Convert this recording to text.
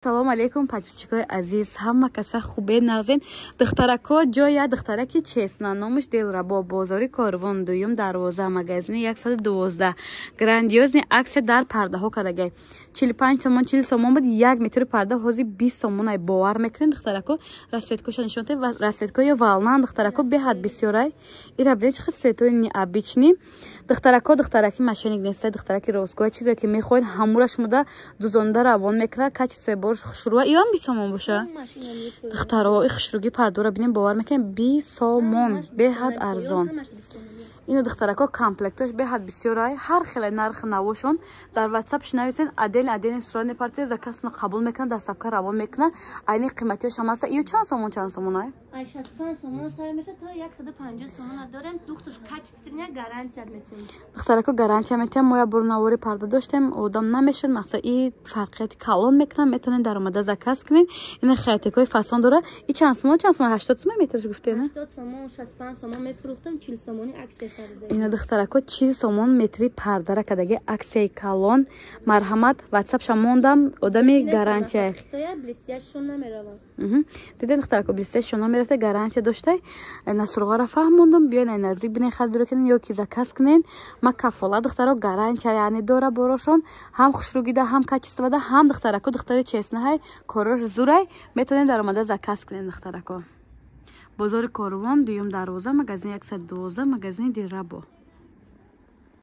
Салому алейкум, подписчикои азиз, ҳама каса хубе, нағзен? Духтарако, ҷоя духтараки честна, номаш Дилрабо, бозори Корвон, дуюм дарвоза, магазини 112. Грандиозный акция дар пардаҳо кардагай. 45 сомон, 40 сомон буд 1 метри парда, ҳозир 20 сомон ай. Бовар мекунед, духтарако? Расцветкоша нишон те, расцветкои волна, духтарако, беҳад бисёрай. Ира бинед, чӣ цветои необычный. Духтарако, духтараки мошенник нестай, духтараки ростгӯя. Чизе ки мехоҳед, ҳамура шумода дузонда равон мекунад. Качествои борш хушрӯа. Иам 20 сомон боша, духтаро. И хушрӯги пардора бинем, бовар мекунем, 20 сомон, беҳад арзон. Ина, духтарако, комплектош беҳад бисёрай, ҳар хеле нархи навошон. Дар Ватсап шинависен, отдельно отдельно сурат мепартед, заказтонро қабул мекунад, доставка равон мекунад. Айни қиматиёш ҳам аста. Иё чанд сомон, чанд сомон ай? Ай 65 сомон сар меша то 150 сомон дорем. Духтуш качественная, гарантия метем. Духтарако, гарантия метем. Мо як бор навори парда доштем, одам намешуд. Мақсад, и фарқияти калон мекунад. Метавонед даромада заказ кунед. Ина хаятикҳои фасон дора. И чанд сомон, чанд сомон? 80 сомон метрш гуфте, на? 80 сомон, 65 сомон мефурӯхтам, 40 сомони акция сар. Ина, духтарако, 40 сомон метри пардара кадаги, аксияи калон. Марҳамат, Ватсапша мондам, одами гарантия. Диден, духтарако, блестяшон намерафта, гарантия доштай. Насруғара фаҳмондум. Биён, ай наздик бинен, харидорӣ кунен ё ки заказ кунен. Ма кафола, духтаро, гарантия яъне дора борошон, ҳам хушрӯгида, ҳам качествода, ҳам, духтарако, духтари честнаҳай, корош зурай. Метавонед даромада заказ кунен, духтарако. Бозори Корвон, дуюм дарвоза, магазини 112, магазини Дилрабо.